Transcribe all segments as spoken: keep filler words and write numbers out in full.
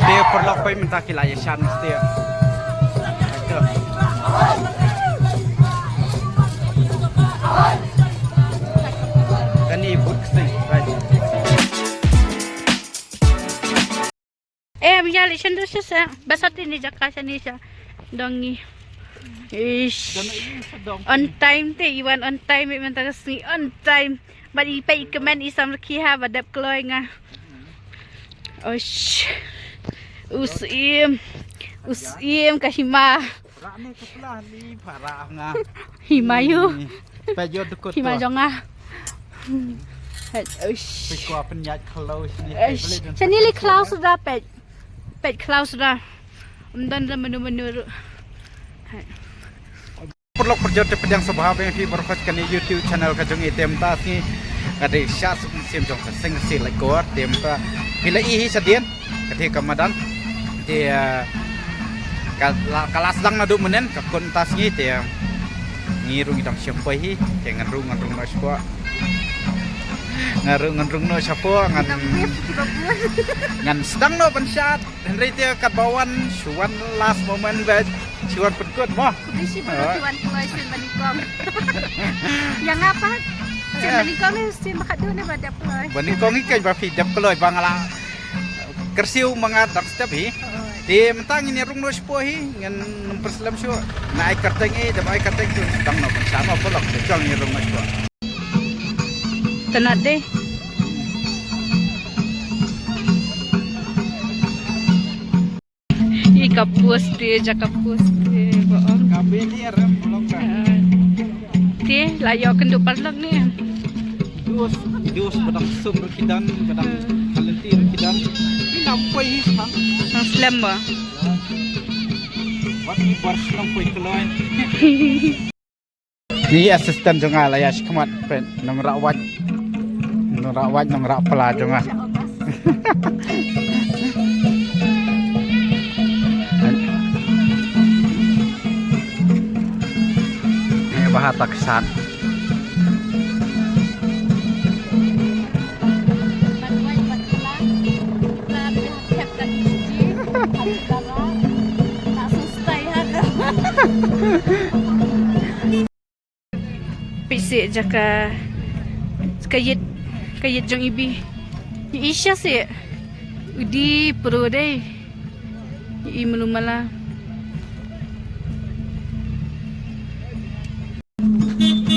Te paralok, peit mynta ki la ïashan mesti. Kane but ksing, right. Eh, bia leh shan dus sa. Ba sat ïa kane jaka shane sha dong ngi. Ish. On time te, i wan on time mynta ka sngi, on time. Bad i peit i kmen i samrkhie ha ba dep kloi nga. Oish. U Syiem. U Syiem ka hima. Rah ne ka pla ni para nga. Hima ïu. Ni. Peit ïoh dukut. Hima jong nga. Oish. Peit ko pynïaid khlaw shane. Oish. Shane lei khlaw suda peit. Peit khlaw suda. Ym don da menu menu ruh. Paralok parajor te pdiang sngewbha ba ïa phi baroh kane YouTube channel ka jong i te mynta sngi. Ka dei sha suk mynsiem jong ka seng ka si lai kor te mynta. Phi la i hi shadien. Ka dei ka madan. Te, eh, ka la, ka la sdang naduh mynnin ka kut mynta sngi te, eh, ngi rung i dang shim poi hi te ngan rung ngan rung noh shapoh. Ngan rung ngan rung noh shapoh ngan. Nang bus ki babun. Ngan sdang noh ban shad. Hynrei te katba wan shu wan last moment ba shu wan pynkut mo. Khublei shibun ki wan kloi sien ba nyngkong. Ïa nga pat sien ba nyngkong ne sien ba khatduh ne ba dep kloi. Ba nyngkong hi kein ba phi dep kloi ba nga la kyrsiew ma nga dang step hi. Te mynta ngin ïa rung noh shapoh hi ngan nym pyrslem shuh. Nga ai kyrteng eh, dep ai kyrteng tu dang noh ban shad noh paralok te jong ngin rung noh shapoh. Tana de. I ka post te, ja ka post te, ba ong. Ka beli arem blok ka. Ah. Te, la ïoh kynduh paralok ne. Dos, dos ba dang sum ruh ki don, ba dang talenti ruh ki don. Ki nam poi hi sang. Nang slem ba. Wat ni bar shlong poi kloi. Ni assistant jong nga la ïa shikmat peit nongrah wait. Nongrah wait, nongrah pla jong nga. Ni ba ha ta ka sat. Peit seh jaka ka ïit, ka ïit jong i Bi. I sha seh. U dei pro dei. I mlu mala.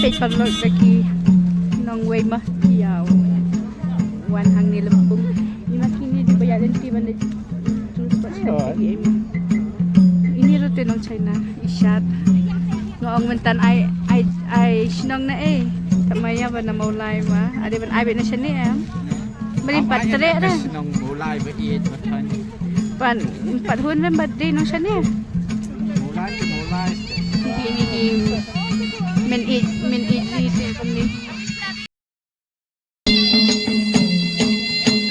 Peit paralok da ki nongwei ma ïa wan hangne lympung. Ima kine dei ba ïa lynti ban da juice ba sha ki ima. Ini ruh te nong China i shad. Nga ong mynta ai ai ai shnong na ei. Tama ïa ba na Mawlai ma. Ade ban ai beit na shane em. Bali pat treh da. Shnong Mawlai ba ïeit ba than. Pan pat hun lem bad dei nong shane. Mulai, mulai. Ini ki men ïeit, men ïeit ni te pynni.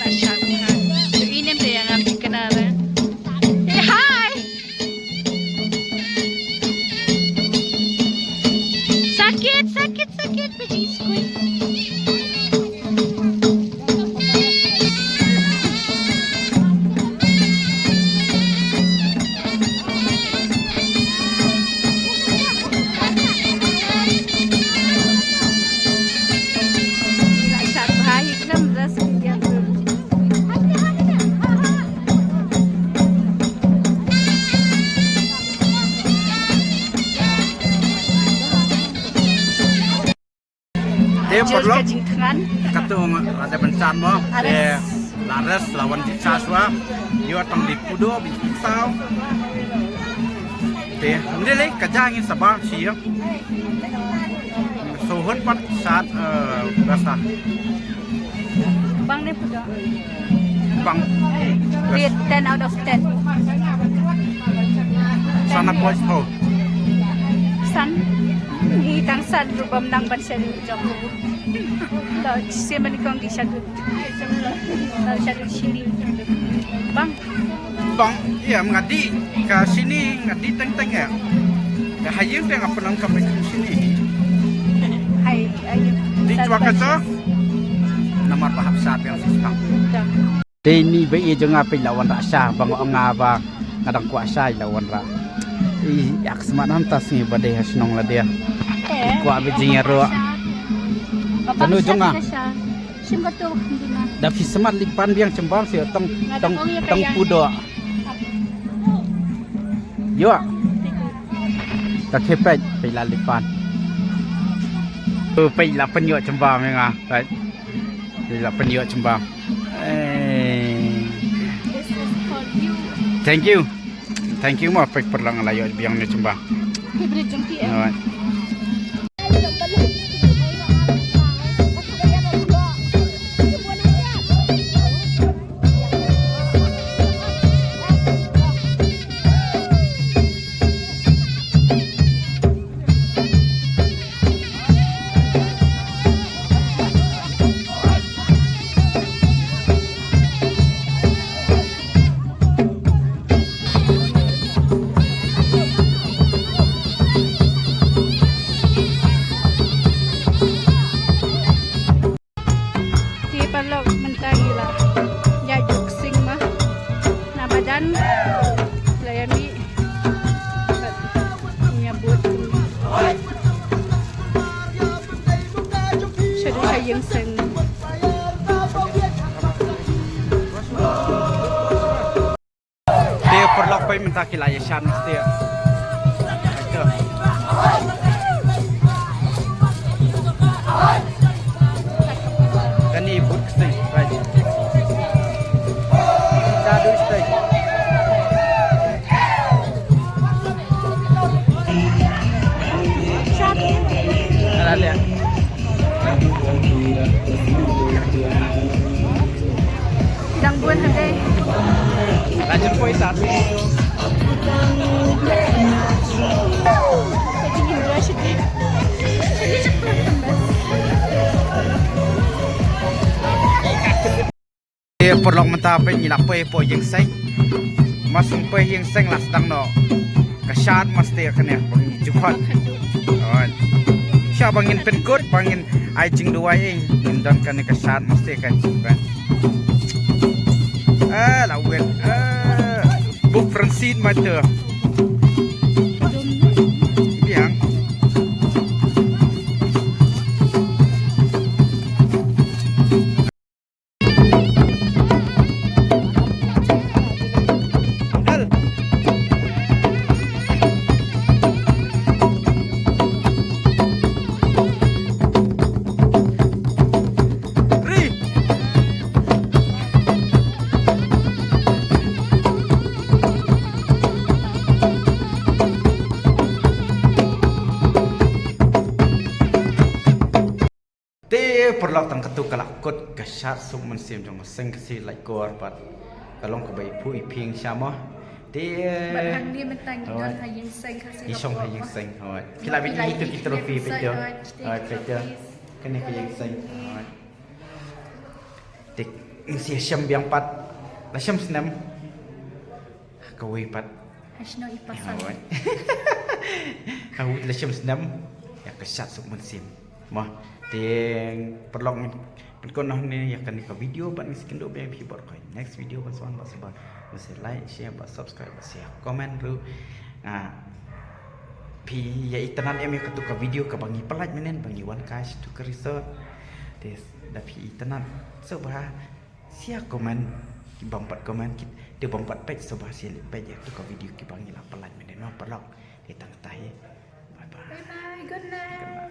La shat ha. Tu inem te yang am kena da. Eh, hi. Sakit, sakit, sakit. Te paralok, ka jingthngan. Katu nga la dep ban chan mo. Te la rest, la wan jingchas wa. Ïoh tang di pudo, di pitaw. Te, nde le, ka jang in sabah, si ya. So hon pat sat, eh, basta. Bang ne pudo. Bang. Rate ten out of ten. Sana points ho. San. Ni tang san ruh bym nang ban shen jong. Lo sien ban kong di shagut. Lo shagut shini. Bang. Bang, ïa, nga dih ka shini, nga dih teng teng ïa. Ka ha ïing te nga pynang ka mei shini. Hai, ayo. Dih Ba ka sa? Namar ba hap sa biang sa sbang. Te ni ba i jong nga phi la wanrah sha ba nga ong nga ba nga dang kwah sha i la wanrah. I yak smat ham ta sngi ba dei ha shnong la dia. Kwah ba jingïaroh. Kanu jong nga. Shim ka tu dina. Da phi smat lip pan biang chembam si tong tong tong pudo. Yo. Ta khe peit peit la lip pan. Tu peit la pynïoh chembam ïa nga. Peit. Peit la pynïoh chembam. Eh. Thank you. Thank you mo peit paralok la ïoh biang ne chembam. Favorite jong phi eh. Alright. Te paralok mynta ngi la ïa juk sing ma na madan la ïa mih. Ïa bud shaduh sha ïing seng. Te paralok peit mynta ki la ïa shan mesti. Kani but kesti, right. Sadu kesti. Ala dia. Dang bun hynrei. Lanjut poisa. Te paralok mynta peit ngi la poi hapoh ïing seng. Mas ngi poi ïing seng la sdang noh ka shad masti kane ba ngi ju khot. Sha ba ngin pynkut ba ngin ai jingduwai eh ngin don kane ka shad masti ka jingpynkut. Eh la wet eh buk prensit ma te. Biang. Te paralok tang katto ka la kut ka shad suk mynsiem jong ka seng Khasi Laitkor pat ka long kaba iphuh iphieng sha mo. Te bad hangne mynta ngi don ha ïing seng Khasi Laitkor. Ngi shong ha ïing seng. Hooid. Ki la bit ngi tu ki trophy peit tu. Hooid peit tu. Kane ka ïing seng. Hooid. Te ngi sa shem biang pat. La shem snem. Kawei pat. Ha shnong i Pasang. Hawit la shem snem ïa ka shad suk mynsiem. Mo te paralok ngin pynkut noh ne ïa kane ka video bad ngin sa ïakynduh biang ïa phi baroh ha ka next video. Ban sngewbha ban sngewbha ban sa like, share, ban subscribe, ban sa comment ruh. Ah, phi ïa itynnad em ïa katu ka video kaba ngi pynlait mynnin ba ngi wan kai sha tu ka resort. Te da phi itynnad sngewbha Sa comment, ki bym pat comment, ki, te bym pat peit, sngewbha sa leit peit ïa tu ka video kiba ngi la pynlait mynne, no, paralok. Te tang kata hi. Bye bye. Bye bye. Good night.